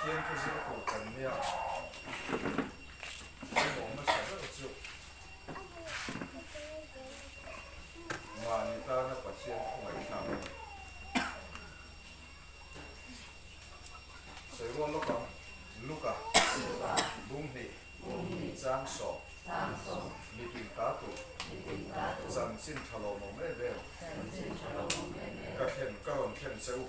Pathian thu zir tur kan nia pawimawh hmasa ber chu mahni tana Pathian thu ngaihthlak a ni. Sawi rual lawk ang, Luka, Bunghnih, Changsawm, Mitin ta tur, Chanchin tha lawmawm em em, Ka thlen ka rawn thlen che u,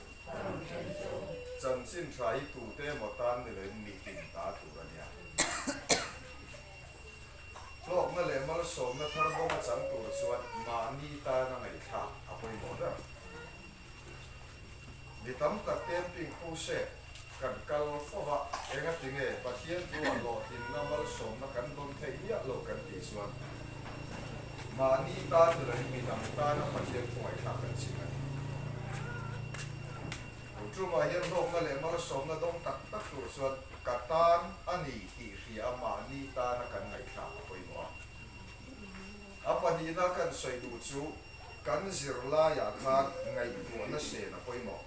Chanchin tha hi tute emaw tan ni loin mitin ta tur a nia. Hlawkna leh malsawmna thar bawng a chang tur chuan mahni tana ngaihthlak a pawimawh ber. Mi tam tak camping khuse kan kal fo va, engati nge Pathian thu-ah hlawhtlinna malsawmna kan dawn theih miah lo kan tih chuan mahni tan ni loin mi dang tana Pathian thu ngaihthlak kan ching a ni. Tun tumah hian hlawkna leh malsawmna dawng tak tak tur chuan ka tan a ni tih hria a mahni tana kan ngaihthlak a pawimawh a. A pahnihna kan sawi duh chu Kan zirlaiah khan ngaihtuahna sen a pawimawh.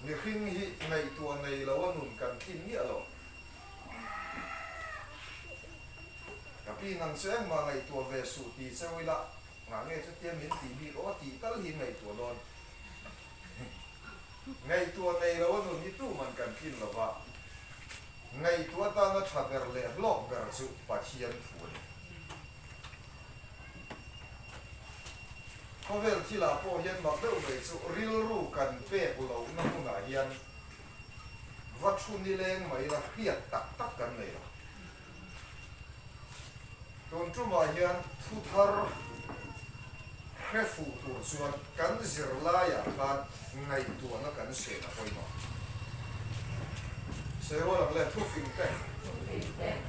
Mihring hi ngaihtuah nei lo a nun kan tlin miah lo. Ka pi nang chu engmah ngaihtuah ve suh ti cheu ila, ngah nge chutia min tih bik aw tih tal hi ngaihtuah dawn. Ngaihtuah nei lo a nun hi tuman kan tlin lo va, ngaihtuah atana tha ber leh hlawk ber chu Pathian thu a ni. Khawvel thilah pawh hian mak deuh mai chu rilru kan pek lohna hmunah hian va thu nileng mai la hriat tak tak kan nei lo. Tun tumah hian thu thar hre fuh tur chuan kan zirlaiah khan ngaihtuahna kan sen a pawimawh. Sawirual ang le, thufing te,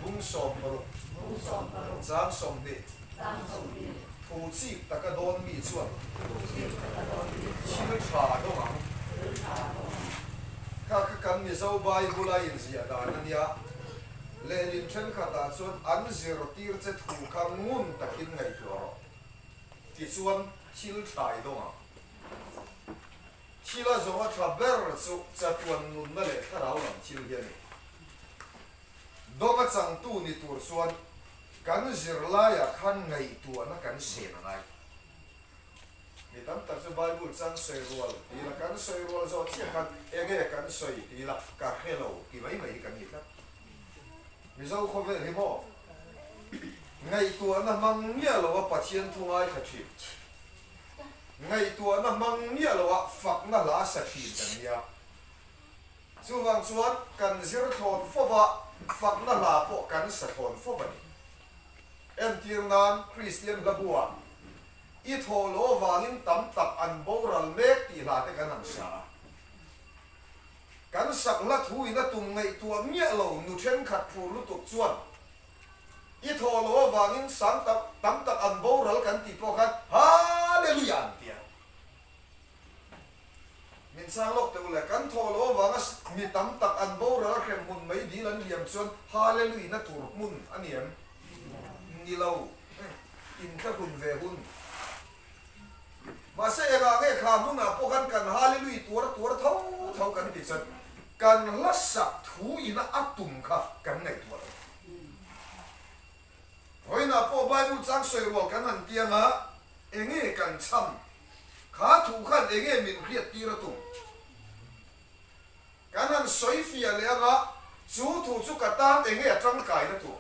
bung 60, chang 20, thu chik taka dawn mi chuan thil tha dawng ang. Kha kha kan Mizo Bible a inziah dan a nia. Lehlin thenkhatah chuan an zirtir che thu kha ngun takin ngaihtuah rawh. Tichuan thil tha i dawng ang. Thil a zawng a tha ber chu chatuan nunna leh thlarau lam thil hi a ni. Dawng a changtu ni tur chuan kan zirlaiah khan ngaihtuahna kan sen a ngai. Mi tam tak chu Bible chang sawi rual ti ila, kan sawi rual zawh chiah khan enge kan sawi ti ila ka hre lo ti mai mai hi kan ni tlat. Mizo khawvel hi maw ngaihtuahna hmang miah loa Pathian thu ngaithla thin, ngaihtuahna hmang miah loa fakna hla sa thin kan nia. Chuvang chuan kan zir thlawn fova fakna hla pawh kan sa thlawn fova ni. Entir nan Kristian hla buah I thawh loh avangin tam tak an boral mek tih hla te kan han sa a. Kan sak hla thu in a tum ngaihtuah miah lo nu thenkhat phur lutuk chuan I thawh loh avangin sang tak tam tak an boral kan tih pawh khan Hallelujah an ti a. Min chhang lawk teh u le, kan thawh loh avanga mi tam tak an boral hrem hmun mai dil an liam chuan Hallelujah na tur hmun a ni em? Ni lo. In tla hun ve hun. Mahse engah nge kha hmunah pawh khan kan Hallelujah tuar tuar tho tho kan ti chuan kan hla sak thu ina a tum kha kan ngaihtuah lo. Vawiinah pawh Bible chang sawi rual kan han ti anga enge kan chham? Kha thu khan enge min hriat tir a tum? Kan han sawi fiah leh anga chu thu chu ka tan enge a tangkaina tur?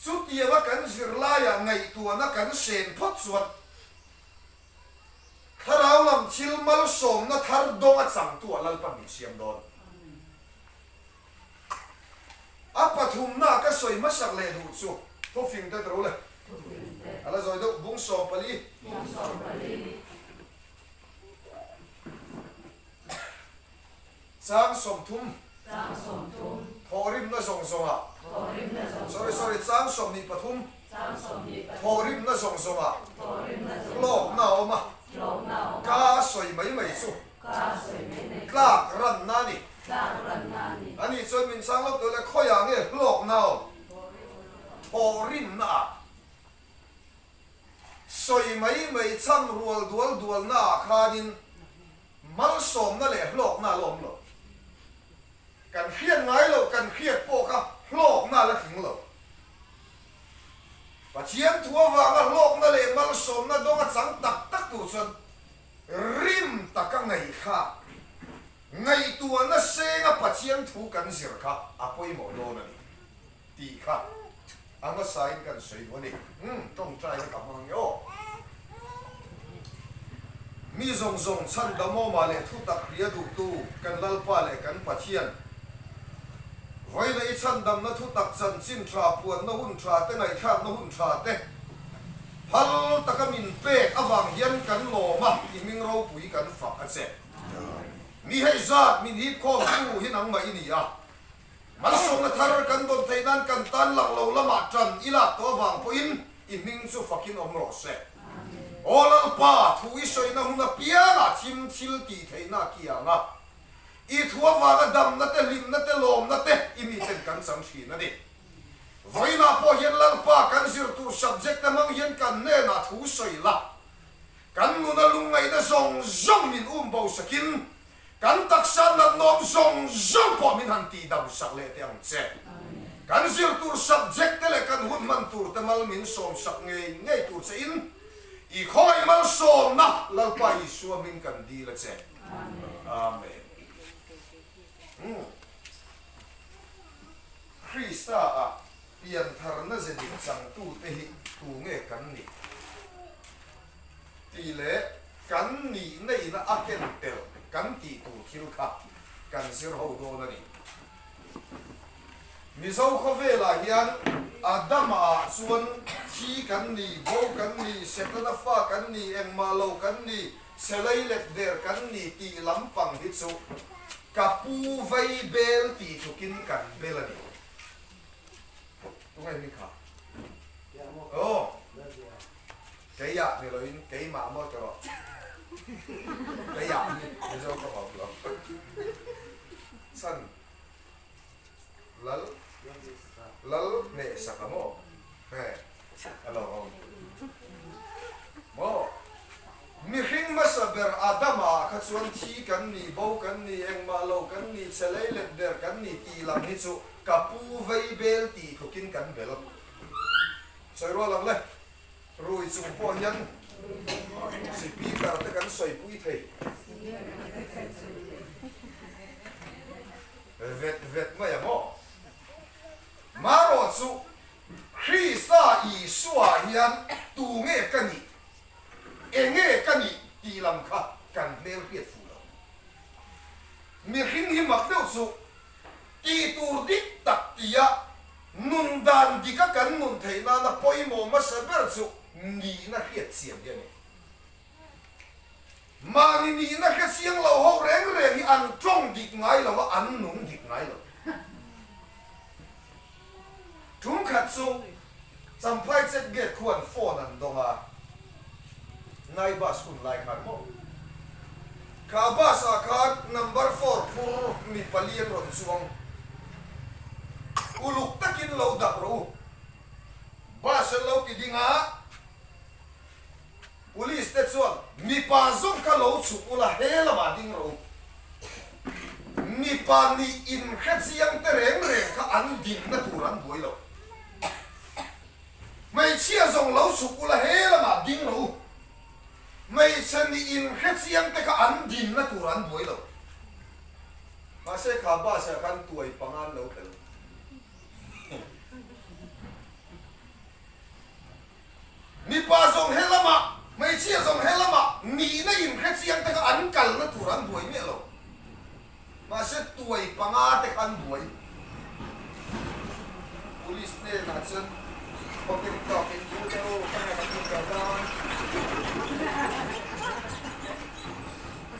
Chutianga kan zirlaiah ngaihtuahna kan sen phawt chuan Thlarau lam thil malsawmna thar dawng a changtu ah Lalpan min siam dawn. A pathumna ka sawi hmasak leh duh chu thufing te tro le. A la zawi deuh bung 14. Chang 30. Thawhrimna zawng zawngah. Sorry sorry chang 23. Thawhrimna zawng zawngah. Hlawkna a awm a. Ka sawi mai mai chu. Tlak ranna a ni. A nih chuan min chhang lo tawh le khawiah nge hlawkna awm? Thawhrimna ah. Sawi mai mai chham rual dual dualna ah khanin Malsawmna leh hlawkna a la awm lo. Kan hriat ngai loh kan hriat pawh kha hlawkna a la tling lo. Pathian thu avanga hlawkna leh malsawmna dawng a chang tak tak tur chuan rim taka ngaihthlak, ngaihtuahna senga Pathian thu kan zir kha a pawimawh dawn a ni tih kha a hmasain kan sawi duh a ni. Umm, tawngtaina ka hmang nge aw. Mi zawng zawng chhandamawma leh thutak hria duhtu kan Lalpa leh kan Pathian, vawiina i chhandamna thutak chanchin tha puanna hun tha te ngaihthlakna hun tha te phal taka min pek avang hian kan lawm a, i hming ropui kan fak a che. Mi hei zat min hip khawmtu hi nangmah i ni a. Malsawmna thar kan dawn theih nan kan tan lang lo lamah tan i lak tawh avang pawhin i hming chu fakin awm rawh se. Aw Lalpa, thu i sawina hun apiangah thim thil tih theihna a kiang a, i thu avanga damna te, hlimna te, lawmna te i miten kan chang thin a ni. Vawiinah pawh hian Lalpa kan zir tur subject te hmang hian kan hnenah thu sawi la, kan nuna lungngaihna zawng zawng min um bo sakin Kan taksa natnawm zawng zawng pawh min han tihdam sak leh teh ang che. Kan zir tur subject te leh kan hun hman tur te mal min sawm sak ngei ngei tur che in i khawngaih malsawmna Lalpa Isua hming kan dil a che. Amen. Krista ah piantharna ze dik changtute hi tu nge kan nih? Tih leh kan nihna ina a ken tel kan tih tur thil kha kan zir ho dawn a ni. Mizo khawvelah hian Adama ah chuan thi kan ni, bo kan ni, Setana fa kan ni, engmah lo kan ni, chelei let der kan ni tih lampang hi chu ka pu vei bel tih tlukin kan bel a ni. Tunge hming kha? Aw. Keiah ni loin keimah maw ti rawh. Keiah hi Mizo ka hauh lo. Chhan lal lal hneh sak a maw? He a lo awm maw? Mihring hmasa ber Adama kha chuan thi kan ni, bo kan ni, engmah lo kan ni, chhe lei let ber kan ni tih lam hi chu ka pu vei bel tih tlukin kan bel. Sawi rual ang le. Rui chung pawh hian Speaker te kan sawipui thei. Vet vet mai ang aw. Marawh chu Krista Isua hian tu nge ka nih, enge ka nih tih lam kha kan hmel hriat fuh lo. Mihring hi mak deuh chu Tih tur dik tak tia nun dan dika kan nun theih nana pawimawh hmasa ber chu nihna hriat chian hi a ni. Mahni nihna hre chiang lo ho reng reng hi an tawng dik ngai lo a, an nung dik ngai lo. Tum khat chu Champhai check gate khuan phone an dawng a, Nai bus hun lai khan maw? Kha bus ah khan number four phur mi pali an rawn chuang. Uluk takin lo dap rawh u. Bus an lo ti ding a, Police te chuan mipa zawng kha lo chhuk ula he lamah ding rawh u. Mipa nih inhre chiang te reng reng kha an dinna tur an buai lo. Hmeichhia zawng lo chhuk ula he lamah ding rawh u. Hmeichhe nih inhre chiang te kha an dinna tur an buai lo. Mahse kha bus ah khan tuai panga an lo tel. Mipa zawng he lamah, hmeichhia zawng he lamah nihna inhre chiang te kha an kalna tur an buai miah lo. Mahse tuai panga te kha an buai. Police hnenah chuan khawpin tawkin thu te u ka nge ka tum lo dawn.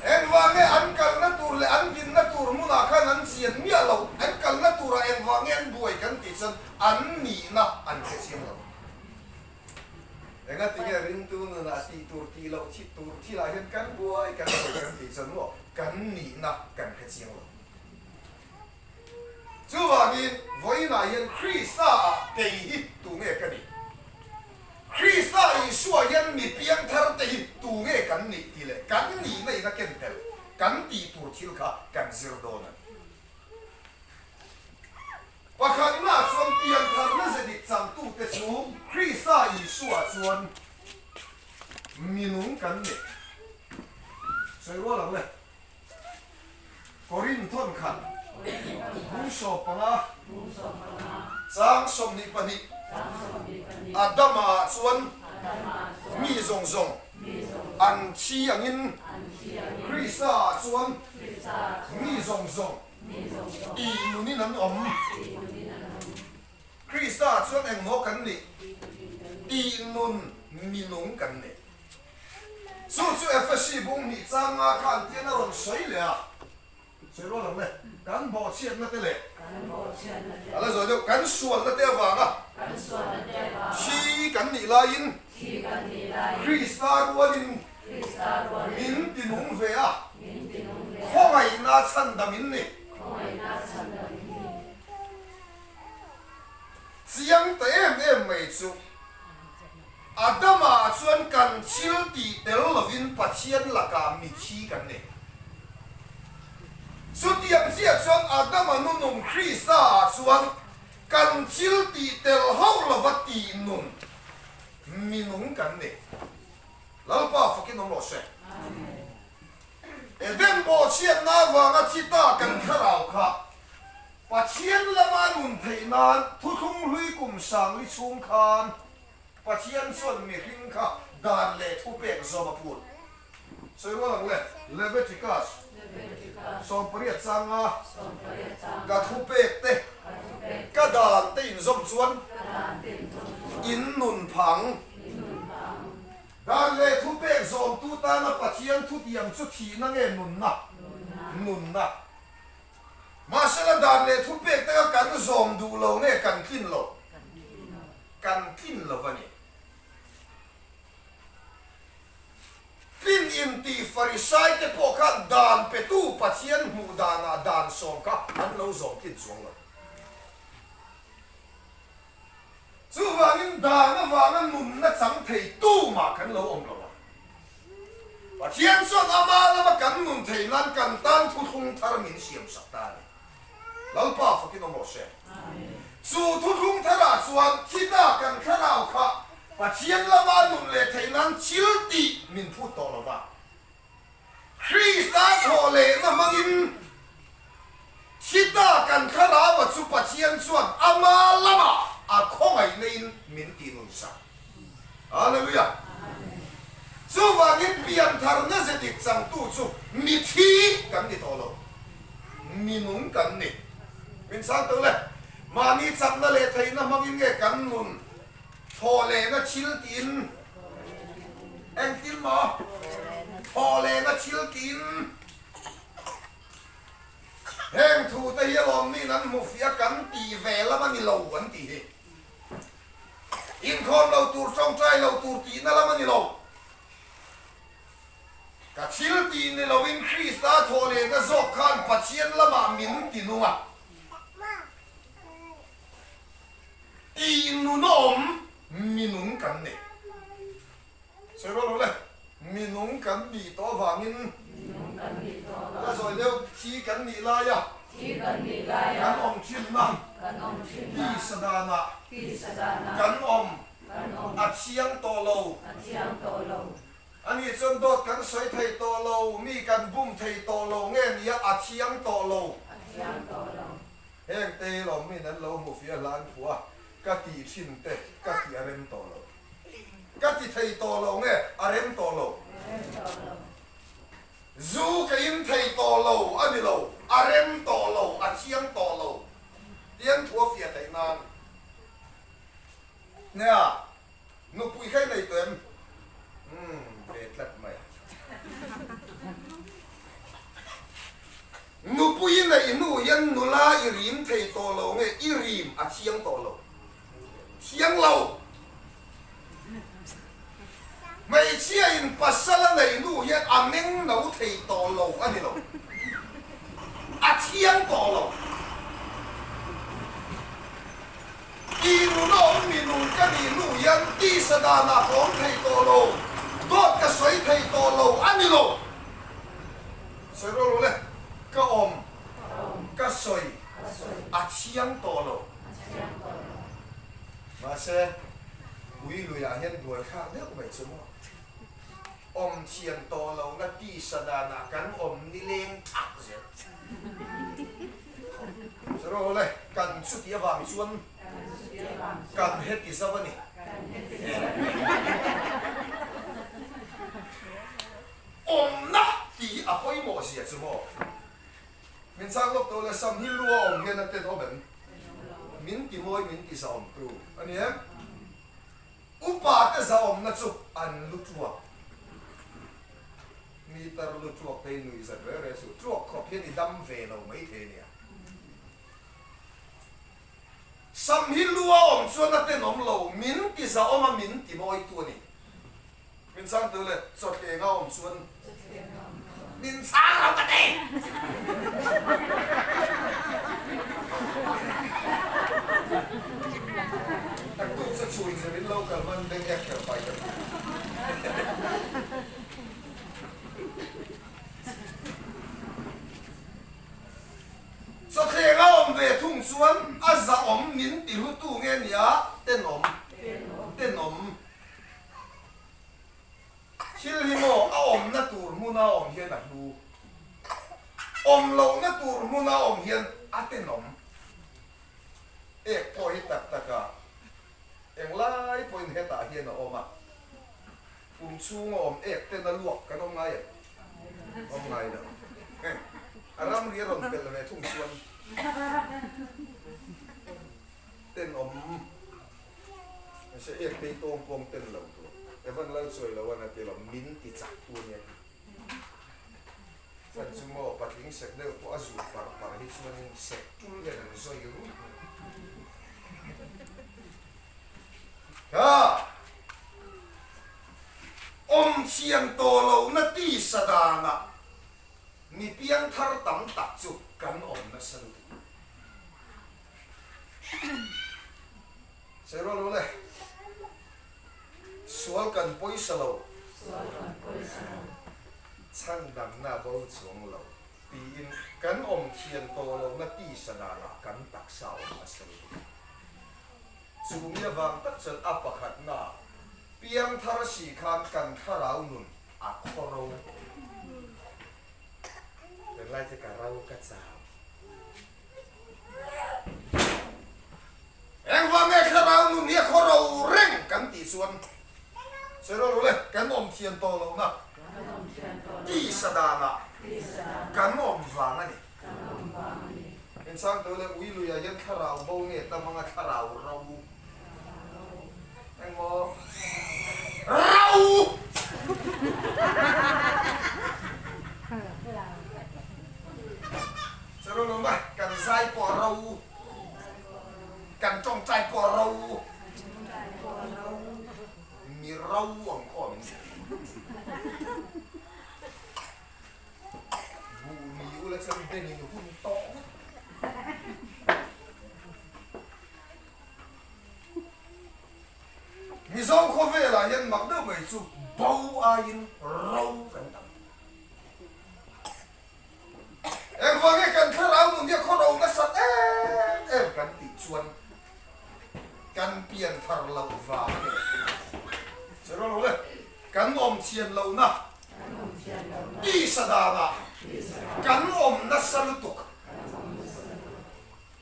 Engvang nge an kalna tur leh an dinna tur hmunah khan an chian miah lo. An kalna turah engvang nge an buai kan tih chuan an nihna an hre chiang lo. Enga tinge ringtu nunah tih tur tih loh thih tur thilah hian kan buai kan buai kan tih chuan maw kan nihna kan hre chiang lo. Chuvangin vawiinah hian Krista ah kei hi tu nge ka nih? Krista Isua hian mi piangthar te hi tu nge kan nih tih leh kan nihna in a ken tel. kan tih tur thil kha kan zir dawn a ni. Pakhatna chuan piantharna ze dik changtute chu Krista Isua chuan minung kan ni. Sawi rual ang le. Korinthon khat bung 15 chang 22 Adama ah chuan mi zawng zawng an thi angin Krista ah chuan mi zawng zawng I nunin an awm. Krista chuan engmaw kan nih? I nun minung kan nih. Chu chu Efesi bung hnih changa khan tian a rawn sawi leh a. Sawi rual ang le. Kan bawhchhiatna te leh a la zawi deuh kan sualna te avanga thi kan nih laiin Krista rualin Min tinung ve a, khawngaihna chhandam in ni. Chiang ta em em mai chu, Adama chuan kan thil tih tel lovin Pathian lakah mithi kan nei. Chutiang chiah chuan Adama nunung Krista ah chuan kan thil tih tel hauh lova tih nun minung kan nei. Lalpa fakin awm rawh se. Eden bawhchhiatna avanga thi ta kan thlarau kha Pathian lama nun theih nan thuthlung hlui kum sangli chhung khan Pathian chuan mihring kha dan leh thupek zawm a phut. Sawi rual ang le, Leviticus 18 changa ka thupek te ka dan te inzawm chuan in nun phang. Dan leh thupek zawmtu tana Pathian thutiang chu thihna nge nunna? Nunna. Mahsela dan leh thupek te kha kan zawm duh lo nge kan tlin lo? Kan tlin lo a ni. Tlin intih Farisai te pawh kha dan petu Pathian hmuh danah dan sawm kha an lo zawm tlin chuang lo. Chuvangin dan avanga nunna chang thei tumah kan lo awm lo a. Pathian chuan ama lama kan nun thei nan kan tan thuthlung thar min siam sak ta a ni. Lalpa fakin awm rawh se. Chu thuthlung tharah chuan thita kan thlarau kha Pathian lama nun leh theih nan thil tih min phut tawh lo va. Krista thawh lehna hmangin thita kan thlarau a chu Pathian chuan ama lamah a khawngaihna in min tih nun sak. Hallelujah! Chuvangin piantharna ze dik changtu chu mithi kan ni tawh lo, minung kan ni. Min chhang tawh le, mahni chakna leh theihna hmangin nge kan nun Thawh lehna thil tiin engtin maw? Thawh lehna thil tiin heng thu te hi alawmniin an hmu fiah a, kan tih ve lam a ni lo an tih hi. Inkhawm lo tur, tawngtai lo tur tihna lam a ni lo. Ka thil tih ni loin Krista thawh lehna zawk khan Pathian lamah min ti nung a. Tih nunawm minung kan ni. Sawi rual lo le, minung kan nih tawh avangin la zawi deuh thi kan nih laia kan awm thinna tisa danah kan awm a thiang tawh lo. Ani chuan dawt kan sawi thei tawh lo, mi kan bum thei tawh lo nge nia a thiang tawh lo. Heng te hi lawm min an lo hmu fiah hla an phuah a, ka tih thin te ka tih a rem tawh lo. Ka ti thei tawh lo nge a rem tawh lo. Zu ka in thei tawh lo a ni lo, a rem tawh lo, a thiang tawh lo tih an thu a fiah theih nan. Nia. Nupui kha i nei tawh em? Umm, ve tlat mai a. Nupui i neih hnu hian nula i rim thei tawh lo nge i rim a thiang tawh lo? Thiang lo. Hmeichhia in pasal a neih hnu hian a meng no thei tawh lo a ni lo. A thiang tawh lo. I nunawm minung ka nih hnu hian tisa danah ka awm thei tawh lo, dawt ka sawi thei tawh lo a ni lo. Sawi Buaithlak deuh mai chu maw? Awm thiam tawh lohna tisa danah kan awm nileng thak zel. Saruak le, kan chuti avang chuan kan heti zauh a ni. Awmna tih a pawimawh zia chu maw? Min chang lawk tawh le, sam hi lu a awm hian a tenawm em? Min ti mawi min ti zahawmtu a ni em? Upa te zahawmna chu an lu tuak. Meter lu tuak phei nuih zat reng reng suh. Tuak khawp hian i dam ve lo mai thei nia. Sam hi lu a awm chuan a tenawm lo, min ti zahawm a min ti mawitu a ni. Min chhang tu le chawthleng a awm chuan min chhang lo ka ti. Naktuk chu chhun zir in lo kal man beng ek kher pai ka ti. Chawthleng a awm ve thung chuan a zahawm min ti hlutu nge nia tenawm tenawm. Thil hi maw a awmna tur hmuna awm hian a hlu, awm lohna tur hmuna awm hian a tenawm. Ek pawh hi tak taka englai pawhin hetah hian a awm a, kum chhunga awm ek ten a luak kan awm ngai em? Awm ngai lo. A ramri a rawn pelh ve thung chuan tenawm. Mahse ek tei tawng pawng ten lo tur. Evan lal chuai lo an a ti lo, min ti chak tu ania ti. Chan chu maw patling sek deuh pawh a zut par par hi chuanin sek tul hian an zawi ruih mai. Ha! Awm thiam tawh lohna tisa danah mi piangthar tam tak chu kan awm nasa lutuk. Sawi rual rual e. Sual kan pawisa lo. Chhan damna bo chuang lo tiin kan awm thian tawh lohna tisa danah kan taksa awm nasa lutuk. Chumi avang tak chuan a pakhatna piangthar si khan kan thlarau nun a khawro. Tunlai chu ka ro ka chau. Engvang nge thlarau nun hi a khaw ro reng kan tih chuan sawi rual rual e, kan awm thian tawh lohna tisa danah kan awm vang a ni. Insangtu leh ui luiah hian thlarau bo nge tam anga thlarau ro Engmaw? Rau! Chero lo mai, kan zai pawh a ro, kan tawngtai pawh a ro, mi ro ang khaw min ti. Buh ni ula chuan bengin hun tawh ngawt. Mizo khawvelah hian mak deuh mai chu bo aiin ro kan tam. Engvang nge kan thlarau nun hi a khaw ro nasat em em kan tih chuan kan pian thar loh vang a ni. Sawi rual le, kan awm thian lohna tisa danah kan awm nasa lutuk.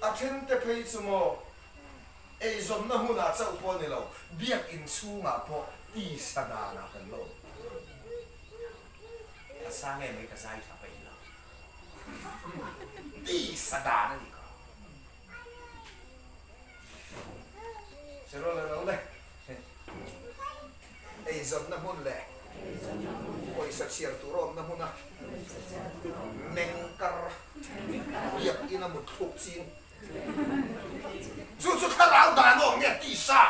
A then te phei chu maw eizawnna hmunah chauh pawh ni lo, biakinn chhungah pawh tisa danah kan la awm. Ka sang em mai ka zai tha peih lo. Tisa dan a ni kha. Hre lo le. Eizawnna hmun leh pawisa chhiar tur awmna hmuna meng kar biakinn a mut thluk ching. Chu chu thlarau dan awm nge tisa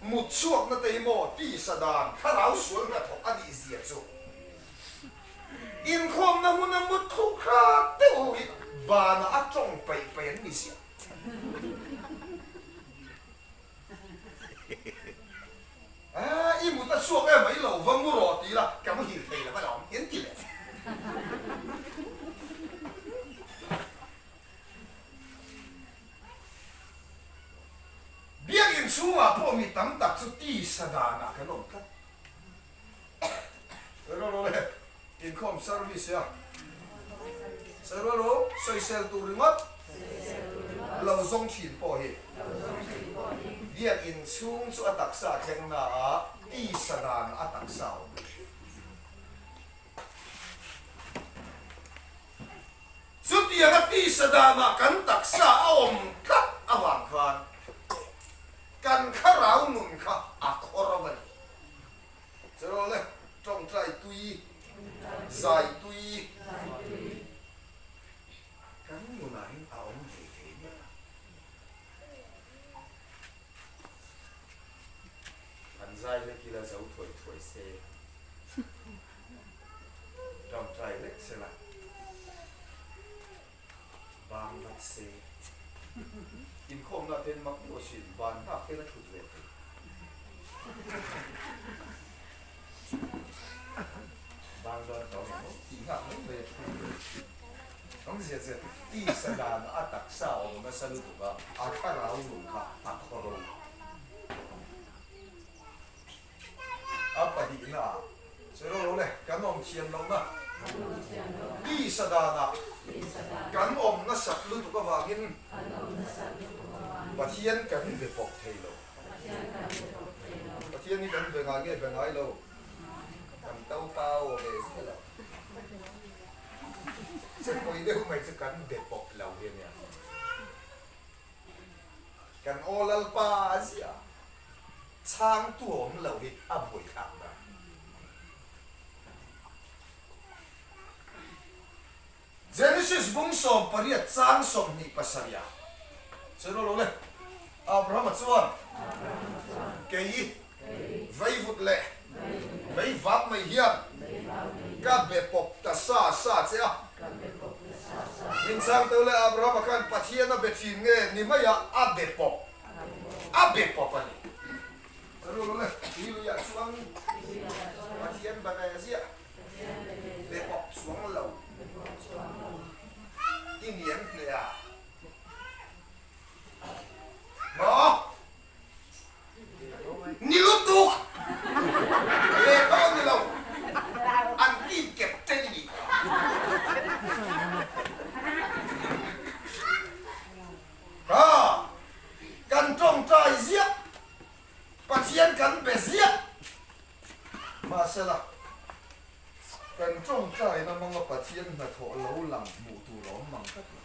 mut chhuakna te hi maw tisa dan thlarau sual hnathawk a nih zia chu inkhawmna hmuna mut thluk hrat deuh ho hi banah a tawng peih peih an ni ziah. Aa, i mut a chhuak em mai lo, va mu rawh ti la, ka muhil thei lo alawm, in ti leh. Biakinn chhungah. Zingah pawh mi tam tak chu tisa danah kan awm tlat. Sawi rual rual e, inkhawm service a sawi rual rual sawisel tur ringawt lo zawng thin pawh hi biakinn chhung chu a taksa thleng na a tisa dan a taksa awm. Chutianga tisa danah kan taksa a awm tlat avang khan kan thlarau nun kha a khawr a ni. Cheraw le, tawngtai tui, zai tui kan nunah hian a awm thei thei nia. An zai lek ila zo thuai thuai se, tawngtai lek sela bang vat se. Inkhawmna ten mak deuh asin, ban nghak ten a thut ve thei. Ban dawn tawh ang emaw tih nghak mai mai a thu ve. Awmzia chu tisa dan a taksa a awm nasa lutuk a, a thlarau nun kha a khawro. A pahnihna ah Cheraw lo le, kan awm thiam lohna tisa danah kan awm nasat lutuk avangin Pathian kan be pawp thei lo. Pathian hi kan be ngai nge be ngai lo, kan to pau ve ziah lo. Chekpui deuh mai chu kan be pawp lo hi a nia. Kan aw Lalpa ziah chhangtu awm lo hi a buaithlak ber. Genesis bung 18 chang 27 ah chuan aw lo le, Abrahama chuan kei veivut leh veivak mai hian ka be pawp ta sa sa che a. Min chhang teuh le, Abrahama khan Pathian a be thin nge ni mai a, a be pawp, a be pawp a ni. Chuan aw lo le, tui luiah chuan Pathian be ve ziah. Be pawp chuang lo i nian hle a maw? Ni lutuk lehkha aw ni lo an team captain i nih kha. Ha kan tawngtai ziah Pathian kan be ziah. Mahsela, kan tawngtaina hmanga Pathian hnathawh lo lang hmuh tur a awm mang tlat lo.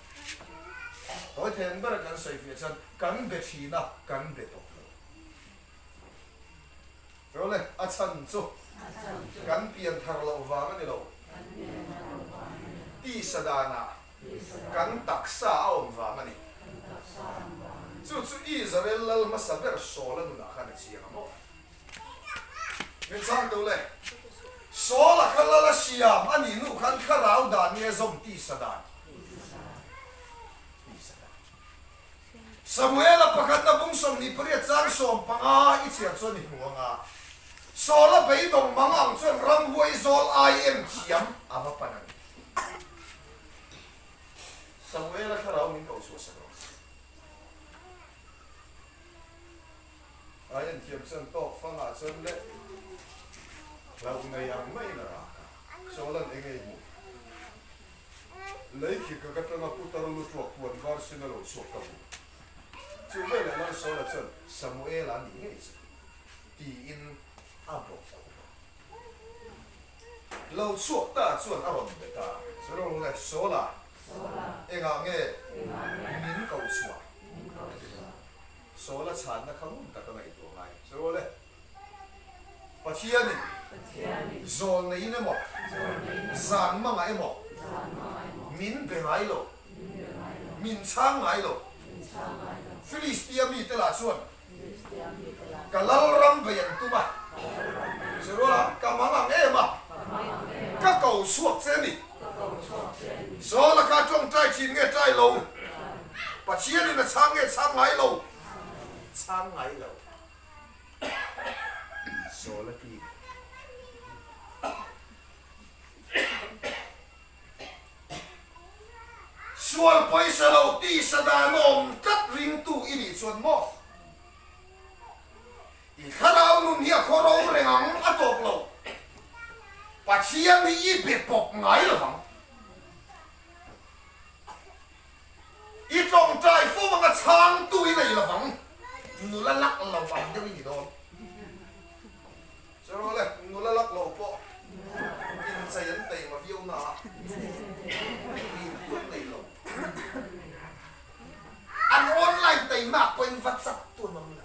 Tawi then bera kan sawi fiah chuan kan be thin a, kan be tawp lo. Chawle, a chhan chu kan pian thar loh vang a ni lo. Tisa danah kan taksa a awm vang a ni. Chu chu Israel lal hmasa ber Saul-a nunah khan a chiang a maw? Min chhang teuh le. Saul-a kha lal a siam a nih hnu khan thlarau dan nge zawm tisa dan? Tisa dan. Samuel-a pakhatna bung 28 chang 15 i chhiar chuan i hmu ang a, Saul-a beidawng mang ang chuan ramhuai zawl ai em thiam a va pan a ni. Samuel-a thlarau min koh chhuah sak rawh. A enthiam chuan tawk fangah chuan le hlauh nei ang maiin a rak a, Sawlan eng ei hmuh? Lei khi ka ka tanga putar lu tuak puan var sin a lo chhuak ka hmu. Chu veleh Lal Sawla chuan Samuela a nih ngei chu tiin a bawk khum a. Lo chhuak ta chuan a rawn be ta. Saruang le Sawla, engah nge min ko chhuah? Sawl a chhanna kha ngun tak a ngaihtuah ngai. Sawl e, Pathianin zawl neiin emaw, zan mangah emaw min be ngai lo, min chhang ngai lo. Filistia mite lah chuan ka lalram bei an tum a, Sarual a, ka mang ang em a, ka ko chhuak che a ni. Sawl a kha tawngtai thin nge tai lo? Pathianin a chhang nge chhang ngai lo? Chhang ngai lo. Sawl a ti. Sual pawisa lo tisa dan awm tlat ringtu i nih chuan maw? nun hi a khawro reng ang, a tawp lo. Pathian hi i be pawp ngai lo vang. I tawngtai fo anga chhangtu i nei lo vang. Nula lak lo ang deuh i ni dawn. Chuan le, nula lak lo pawh inchei an taima viau na a, rin nei lo. An online taimak pawhin WhatsApp tu an awm lo.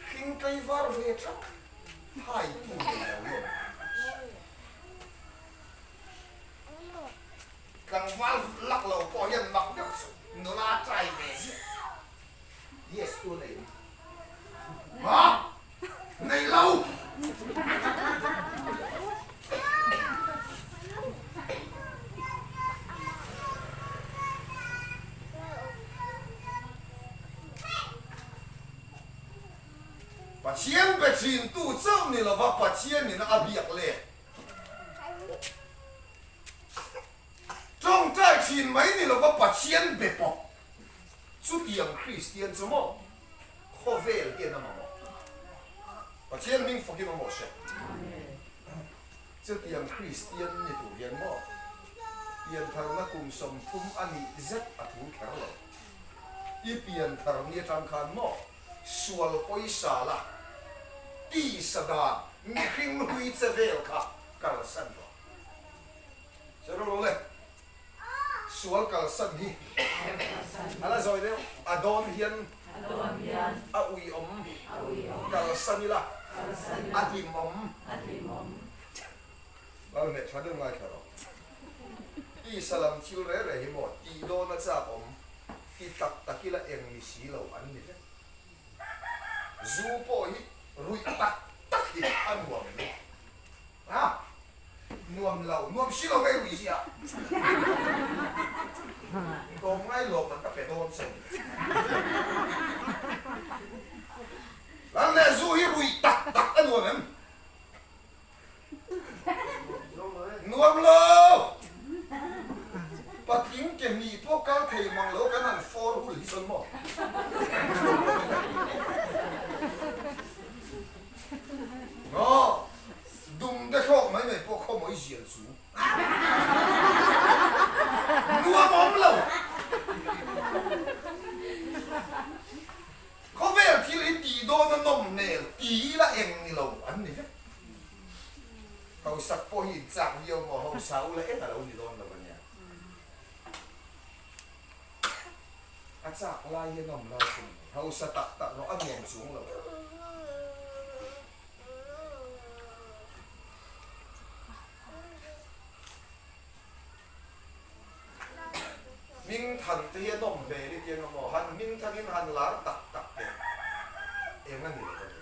Hring tlaivar ve thap thai tu nei lo hi awm. Tlangval lak lo pawh hian mak deuh chu nula try ve ziah. Yes tu nei lo. Ha? Nei lo! Pathian be thintu chauh ni lova Pathianin a biak let. Tawngtai thin mai ni lova Pathian be pawp chutiang Kristian chu maw khawvel hian a mamawh. Pathian hming fakin awm rawh se. Chutiang Kristian ni tur hian maw piantharna kum 30 a nih zet a tul kher lo. I pianthar ni atang khan maw sual pawisa la tisa dan mihring hlui che vel kha kalsan rawh. Zero lo le. Sual kalsan hi a la zawi deuh. A dawn hian a uiawm kalsan ila a hlimawm. Lalhmeh tha deuh ngaithla rawh. Tisa lam thil reh reh hi maw tih dawn a chak awm ti tak tak ila eng ni si lo an ni vek. Zu pawh hi ruih tak tak hi a nuam em? A nuam lo, nuam si lo vei rui zia. Tlawm ngai lawm an ka pe dawn che ni. Lal leh zu hi rui tak tak a nuam em? Nuam lo! Patling ke hnih pawh kal thei mang lo kan han fawr hul hi chuan maw? Aw, dum te thlawk mai mai pawh khaw mawi zial chu. Nuam awm lo. Khawvel thil hi tih dawn a nawm hmel ti ila eng ni lo an ni vek. Hausak pawh hi inchak viau maw hausa ula eng a lo ni dawn lo a nia. A chak lai hi a nawm lai chu ni mai. Hausa tak tak rawh a nuam chuang lo. Hming than te hi a nawm hmel i ti ang maw? Han hming thanin han lar tak tak teh eng a ni lo a ni.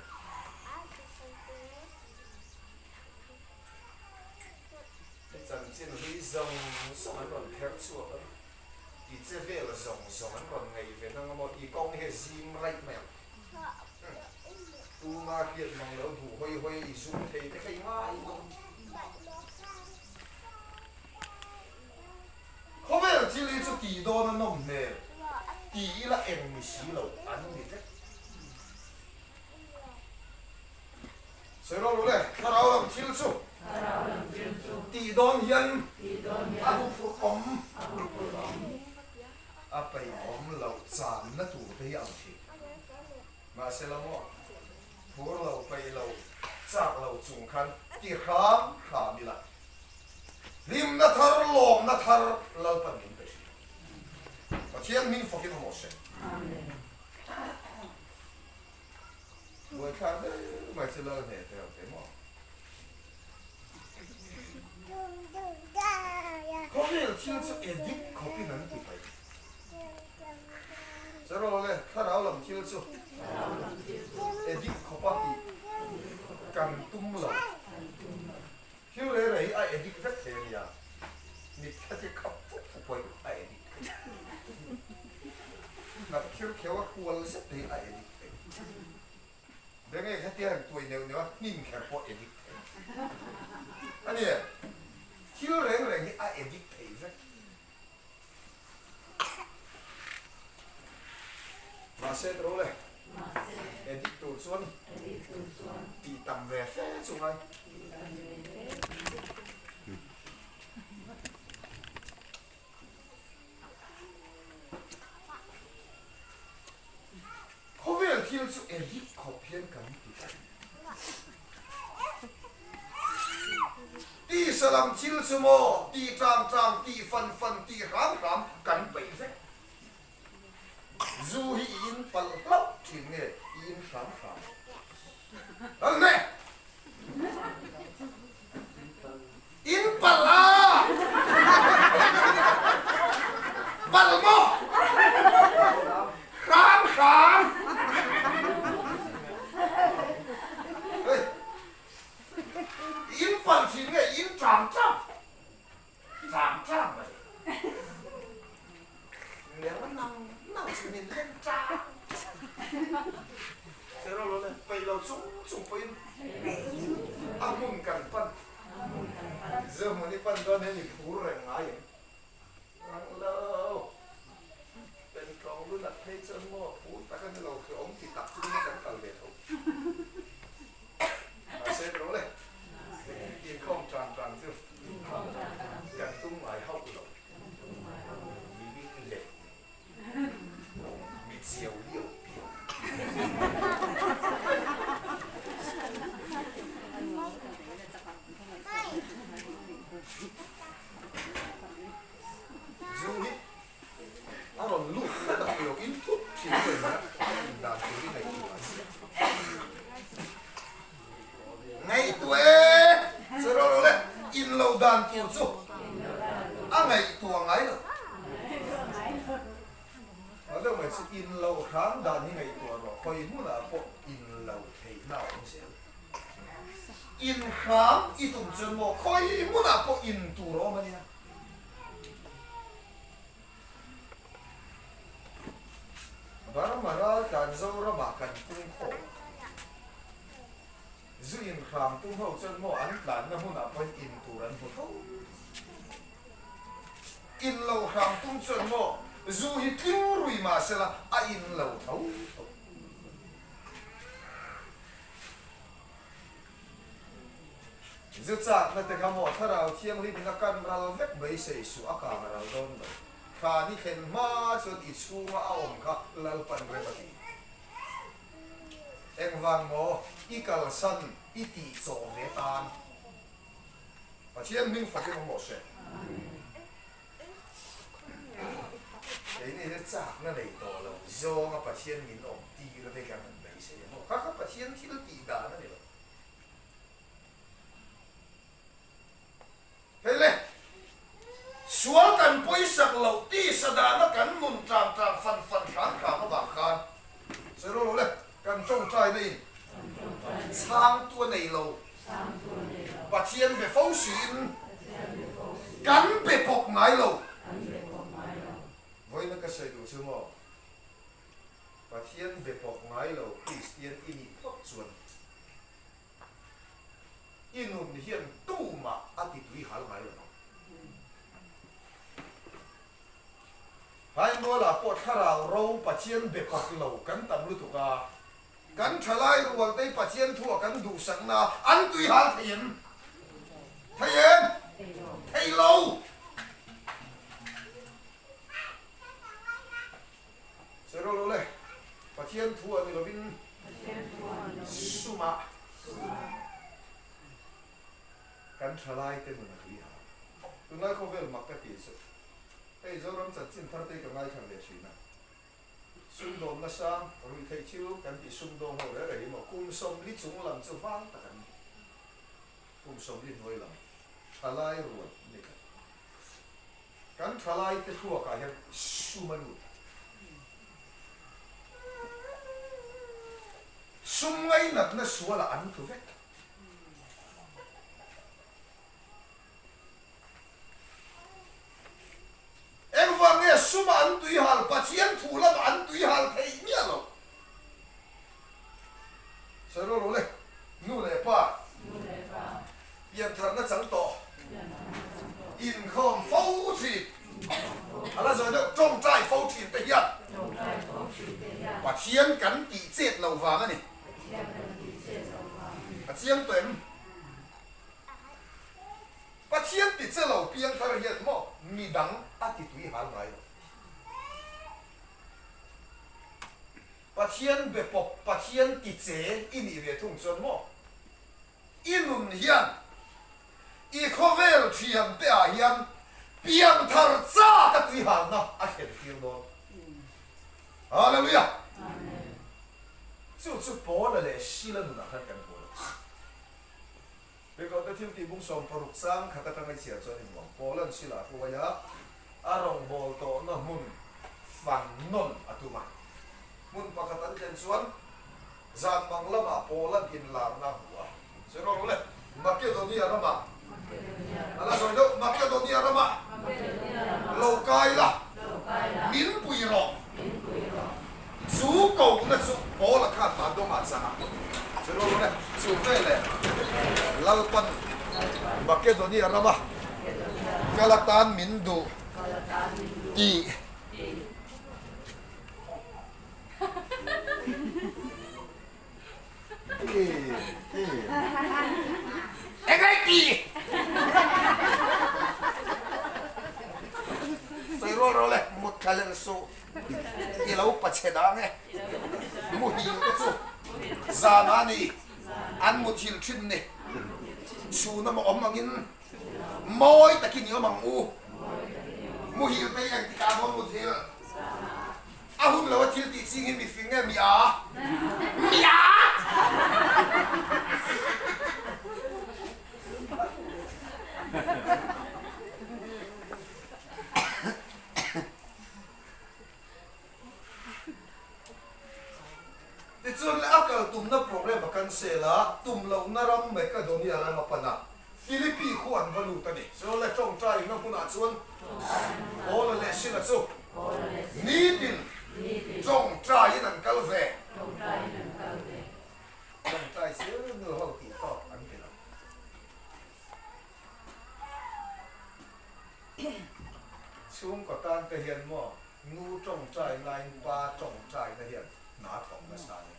I chanchin hlui zawng zawng an rawn kher chhuak a, i che vel zawng zawng an rawn ngaih ve nang maw? I kawng hi a zim raih mai ang. Tuma hriat mang lo duh hawi hawi i zum thei te kha i ngai lo. Khawvel thil hi chu tih dawn a nawm hmel ti ila eng ni si lo an ni vek. Sawi rawh le, thlarau lam thil chu tih dawn hian a huphurh awm, a peihawm loh channa tur te hi a awm thin. Mahse la maw, phur lo, peih lo, chak lo chung khan ti hram hram ila. Hlimna thar, lawmna thar Lalpan min pe thin. Pathian hming fakin awm rawh se. Buaithlak deuh mai chu Lal hneh teh ang teh maw? Khawvel thil chu edit khawpin an ti paih. Cheraw le, thlarau lam thil chu edit khawpa tih kan tum lo. Thil rei rei hi a edit vek thei a nia, mit kha te khap fuk fuk pawhin a edit thei. Hnap khir kheu a hrual zet te hi a edit thei. Benge khatia han tuai neuh neuh a hnim kher pawh edit thei. A nia, thil reng reng hi a edit thei vek. Mahse tiro le, edit tur chuan tih tam ve fe chu ngai. Khawvel thil chu edit khawp hian kan ti ta. Tisa lam thil chu maw tih tang tang, tih fan fan, tih hram hram kan peih vek. Zu hi i in palh hlauh thin nge i in hram hram? Lal nge? In palh a! Palh maw? Hram hram! Hei, in palh thin nge i in tang tang? Tang tang mai. Ner nang nang chu min lem tang. Sero lo le, peih lo chung chung pawhin a hmun kan pan. Zohmun i pan dawn hian i phur reng ngai em? Rang lo. Pentlawng lu nat phei chuan maw phur tak a ni lo, hlawm ti tak chungin kan kal ve tho. Mahse ro le, inkhawm tan tan chu kan tum ngai hauh lo. Mi bing leh mi chiau liau piau. Zu hi a rawn lut tlat a, ilo in thut thin chu eng a in dan tur i ngaihtuah a ziah. Ngaihtuah e! Sawi rawh rawh le, in lo dan tur chu a ngaihtuah ngai lo. A deuh mai chu in lo hram dan hi ngaihtuah rawh, khawi hmunah pawh in lo theihna a awm zel. In hram i tum chuan maw khawi hmunah pawh in tur a awm a nia. Burma ral tlan Zoramah kan tum khawp. Zu inhram tum ho chuan maw an tlanna hmunah pawhin in tur an hmu tho. In lo hram tum chuan maw zu hi tling rui mahsela a in lo tho tho. Zu chakna te kha maw Thlarau Thianghlim in a kan ral vek beisei suh a kang ral dawn lo. Thla ni thlen hma chuan i chhunga a awm kha Lalpan rem a ti. Engvang maw i kalsan i tih chawh ve tan? Pathian hming fakin awm rawh se. Keini hi chakna nei tawh lo zawnga Pathian min awm tir te kan han beisei a maw? Kha kha Pathian thil tih dan a ni lo. Hei le, sual kan pawisak loh tisa dana kan nun tang tang fan fan hram hram avang khan sawi rawh lo le, kan tawngtaina in chhangtu a nei lo, Pathian be fo siin kan be pawp ngai lo. Vawiina ka sawi duh chu maw, Pathian be pawp ngai lo Kristian i nih phawt chuan I nun hian tumah a ti tui hal ngai lo ang. Haimualah pawh thlarau ro Pathian be pawk lo kan tam lutuk a, kan thalai rualtei Pathian thua kan duhsakna an tui hal thei em? Thei em? Thei lo. Sawi rawh lo le, Pathian thu a ni lovin sumah kan thalai te nun a tui ha. Tunlai khawvel mak ka tih chu hei Zoram chanchin thar te hi ka ngaithla ve thin a. Sumdawnna sang ruihtheih thil kan tih sumdawng ho reh reh hi maw kum 40 chung lam chu vang tak an ni. Kum 40 hnuai lam thalai rual ni tlat. Kan thalaite thluakah hian sum a lut. Sum ngainatna sualah an tlu vek. Engvang nge suma an tuihal, Pathian thu lamah an tuihal theih miah lo? Sawi rawh lo le, nu leh pa piantharna chang tawh inkhawm fo thin, a la zawi deuh tawngtai fo thin te hian Pathian. Chiang tawh em? Pathian ti che lo piangthar hian maw midang a ti tui hal ngai lo. Pathian be pawp, Pathian ti che i nih ve thung chuan maw i nun hian i khawvel thian te ah hian piangthar chak a tui halna a thlen tir dawn. Hallelujah! Chu chu Paula leh Sila nunah khan kan hmu lo. Record-a thil tih bung 60 chang khat atanga i chhiar chuan i hmu ang. Paula'n Sila a hruai a, a rawngbâwl tawhna hmun fan nawn a tum a. Hmun pakhat an thlen chuan zan mang lamah Paula'n inlarna a hmu a. Sawi rawh le, Makedonia ramah a la sawi deuh, Makedonia ramah lo kai la, min pui rawh. Chu kohna chu Paula khan Madawngah chang a, chu rawh le, chu veleh Lalpan Makedonia rama kal atan min duh tih. Eng ai ti? Sawi rual rual e, mut thla lel suh. I lo pa chhe dang e. Muhil te chu zan a ni, an muthil thin ni. Chhun a awm angin mawi takin i awm ang u. Muhil te hi engtikah maw muthil? A hun lo a thil tih ching hi mi fing nge mi a? Mi a! Tichuan le a kal tumna program a cancel a, tum lohna ram Makedonia ram a pan a, Philippi khu an va lut a ni. Chuan le tawngtai inna hmunah chuan Paula leh Sila chu nitin tawngtaiin an kal ve. Tawngtai zel nu ho tih tawk an ti lo. Chhungkaw tan te hian maw nu tawngtai nain pa tawngtai na hian hna thawk nasa a ni.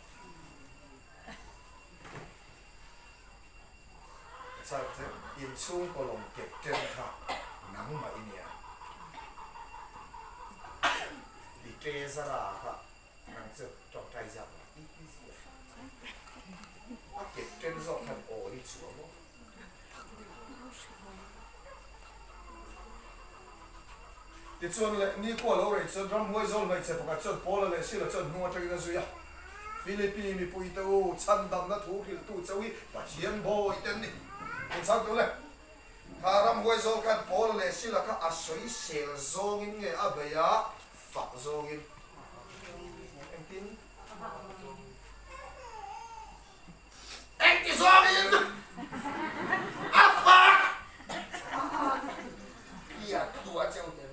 Chak che inchhungkaw lawng captain kha nangmah i nia. I treasurer kha nang chu tawngtai zak la i easy a. A captain zawk khan awl i chhuah maw? Tichuan le, nikhua lo rei chuan ramhuai zawl hmeichhe pakhat chuan Paula leh Sila chuan hnung atangin a zui a. Philippi mipuite u, chhandamna thu hrilhtu chauh hi Pathian bawi te an ni. Min chhang tu le, kha ramhuai zawl khan Paula leh Sila kha a sawisel zawngin nge a bei a, fak zawngin? Engtin? Engti zawngin a fak Pia tua cheu hian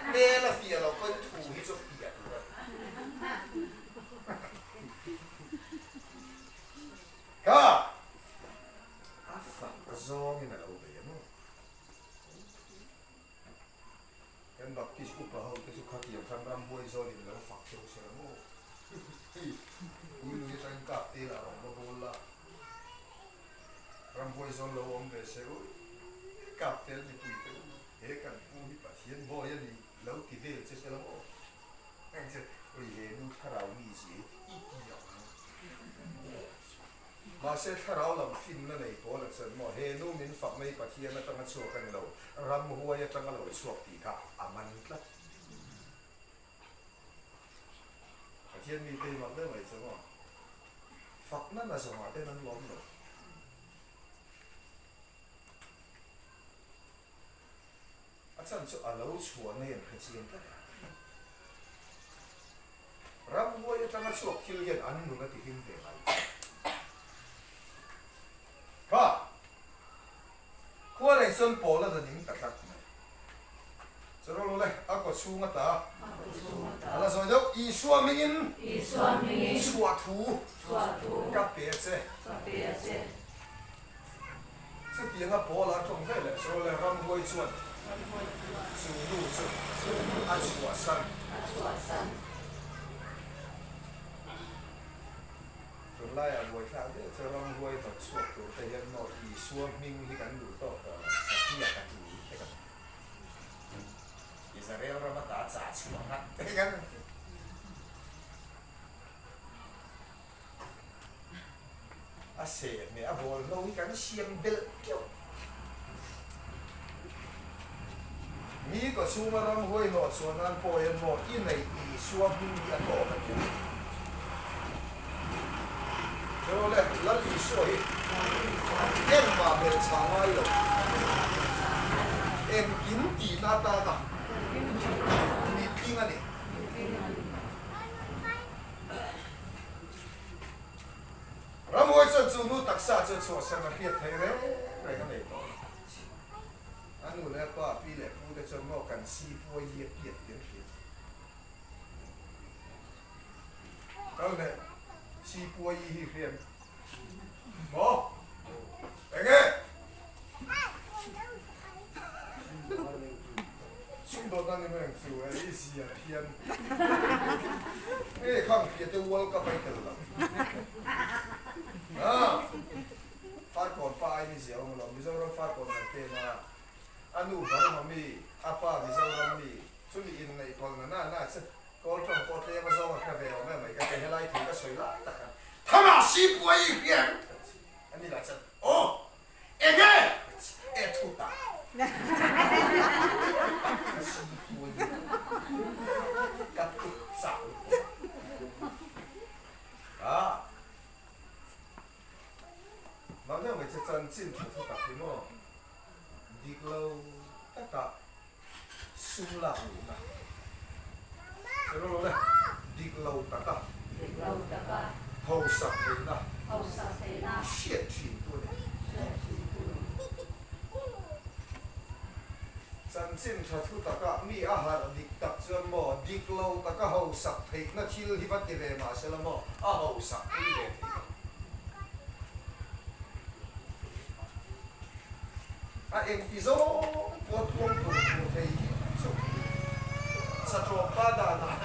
Hmel a fia lo pawn thu hi chu fia tur a ni. Kha a fak zawngin a lo bei a maw? Kan Baptist upa ho te chu khatiang khan ramhuai zawn in lo fak deuh se la maw? Hei ui lui atangin kap te lah rawn va bawl la, ramhuai zawn lo awm ve se ui kap tel mipui te u he kan pu hi Pathian bawi a ni lo ti vel che se la maw? Heng che ui he nu thlarau mi zi i ti ang. Mahse thlarau lam finna nei pawl a chuan maw he nu min fak mai Pathian atanga chhuak a ni lo, ramhuai atanga lo chhuak tih kha a man tlat. Pathian mite hi mak deuh mai chu maw fakna na zawngah ten an lawm lo. A chan chu a lo chhuah na hian hre chiang tlat a. Ramhuai atanga chhuak thil hian an nun a tihlim ve ngai. Kha! Khua rei chuan Paula na ning ta tlat mai. Cheraw lo le, a kaw chhung ata a la zawi deuh. Isua hmingin chhuah thu ka pe a che. Chutianga Paula tawng ve leh chu le ramhuai chuan chu nu chu a chhuahsan. Tunlaiah buaithlak deuh chu ramhuai hnawt chhuak tur te hian maw Isua hming hi kan duh tawk tawh lo, Sathia ka tul te kan ti. Israel rama ta chah chhuah ngat te kan ti. A seh hmeh a bawl hlo hi kan siam belh keuh. Mi ka chhunga ramhuai hnawh chhuah nan pawh hian maw i neih Isua hming hi a tawk a nia. Chero le, Lal Isua hi engmah belh chhah ngai lo, engkim tihna atana mitling a ni. Ramhuai chuan chu nu taksa chu chhuahsan a hriat theih reng reng a nei tawh lo. A nu leh a pa, pi leh pu te chuan maw kan si puai hi a piat tih an hria. Kal leh si puai hi hriam maw? Enge? Sumdawt a ni mai ang chu e, i zia phian. Nge khang phia te World Cup a i tel lo. Ah, Farkawn pa ai ni zia awm lo, Mizoram Farkawn kan pem a, a nu Burma mi, a pa Mizoram mi, chumi inneih pawlna na na che Kawl tawng pawh tlem a zawng a hre ve awm em mai ka ti, helai thei ka sawi lai tak a, Thangah Sipuai i hriat a ni lah chuan aw Enge? E thu tak. Ka Sipuai hi ka tuk chak lutuk a. Mahni hmeichhe chanchin tha thu tak hi maw dik lo taka sum lak luhna che rawh lo le, dik lo taka hausak theihna hriat thin tu a ni. Chanchin tha thu taka mi a harh dik tak chuan maw dik lo taka hausak theihna thil hi va ti ve mah se la maw a hausak pui ve thei lo. A engti zawng pawh tuang tur tur thei hi chu Satrawmpa danah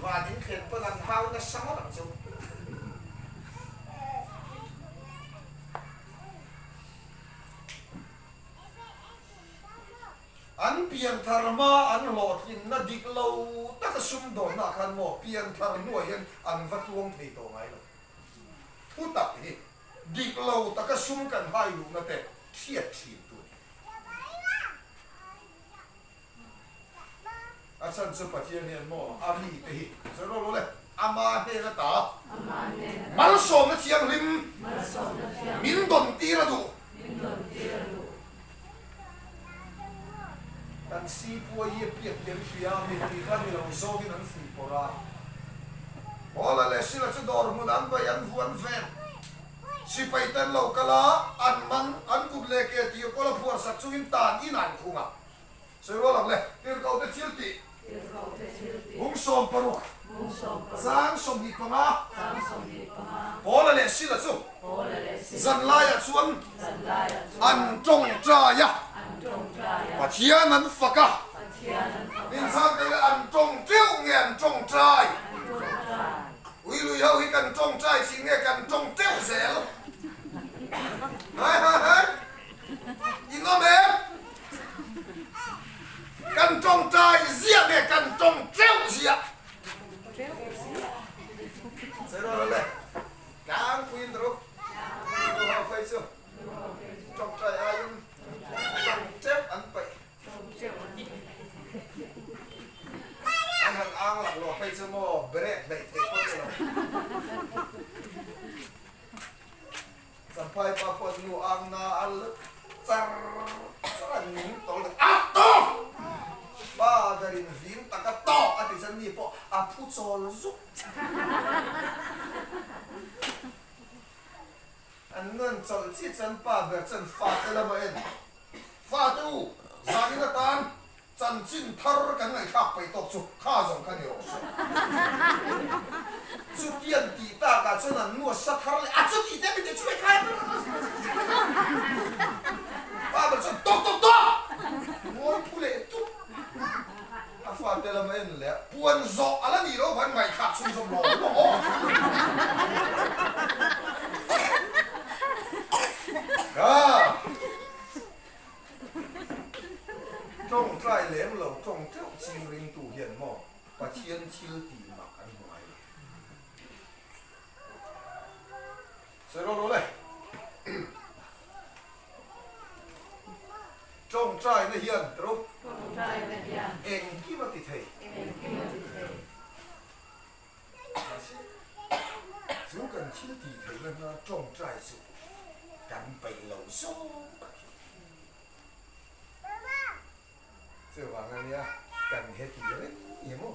van in thlen pawn an hau nasa ngawt ang chu. An pianthar hma an hlawhtlinna dik lo taka sumdawnna ah khan maw pianthar hnuah hian an va tluang thei tawh ngai lo. Thu tak hi dik lo taka sum kan hai luhna te hriat thin tu a ni. A chhan chu Pathian hian maw a mi te hi sawi rawh lo le, ama hnen ata malsawmna thianghlim min dawn tir a duh. Kan Sipuai hi a piak te an hria a, mipui kha ni lo zawngin an fuih pawrh a. Paula leh Sila chu dawr hmun an bai an vuan vel. Sipai te an lo kal a, an man, an kut leh ke tir kawl a phuar sak chungin tan in an khung a. Sawi rual ang le, Tirhkohte thil tih, Bung 16, Chang 25, Paula leh Sila chu zanlaiah chuan an tawngtai a, Pathian an fak a, inchhang te leh an tawng teuh nge an tawngtai? Ui lui ho hi kan tawngtai thin nge kan tawng teuh zel? Hai hai hai! In awm em? Kan tawngtai ziah nge kan tawng teuh ziah? Sawi rawh le, tlangpuiin ru, nu ho phei chu tawngtai aiin tawng teuh an paih. An han ang lak lo phei chu maw break hleih theih pawh ni lo. Champhai pa pawh nu ang na a la char char a ning tawlh tak a tawk! Pa berin vin tak a tawk a ti chuan mi pawh a phu chawl zuk. An nuan chawlh chiah chuan pa ber chuan fate lama en, Fate u, zanin atan Chanchin thar kan ngaihthlak paih tawk chu kha zawng kha ni rawh se. Chutiang tih takah chuan an nu a sa thar leh a chuti te mite chu ekhai Pa ber chuan tawk tawk tawk! Ngawi phu leh tup a fate lam a en leh a, puan zawh a la nih loh avangin ngaihthlak chhunzawm lawm lawm aw. ching ringtu hian maw Pathian thil tih mak an hmu ngai lo. Sawi rawh rawh le. Tawngtaina hian ro engkim a ti thei. Mahse, chu kan thil tih theihna hna tawngtai chu kan peih lo zawng tak hi. Chuvang ania kan heti reng hi maw?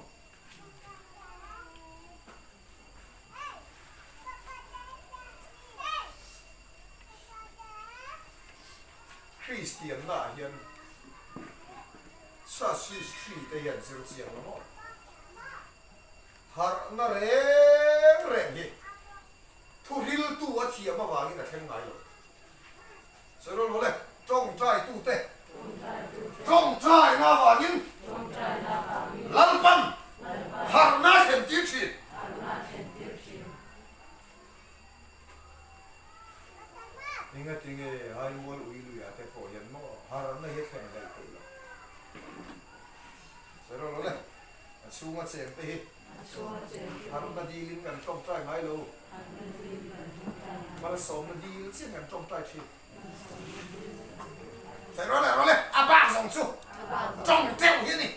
Kristianna ah hian Church history te hian zir chiang lo maw? Harhna reng reng hi thuhriltu a thiam avangin a thleng ngai lo. Sawi rawh le, tawngtaitute tawngtaina avangin Lalpan harhna a thlen tir thin. Engatinge Haimual ui luiah te pawh hian maw harhna hi a thlen daih theih loh. Sawi rawh le, a chhunga cheng te hi harhna dilin kan tawngtai ngai lo. Malsawmna dil chiah kan tawngtai thin. Sawi rawh le, rawh le, a bak zawng chu tawng teuh hi a ni.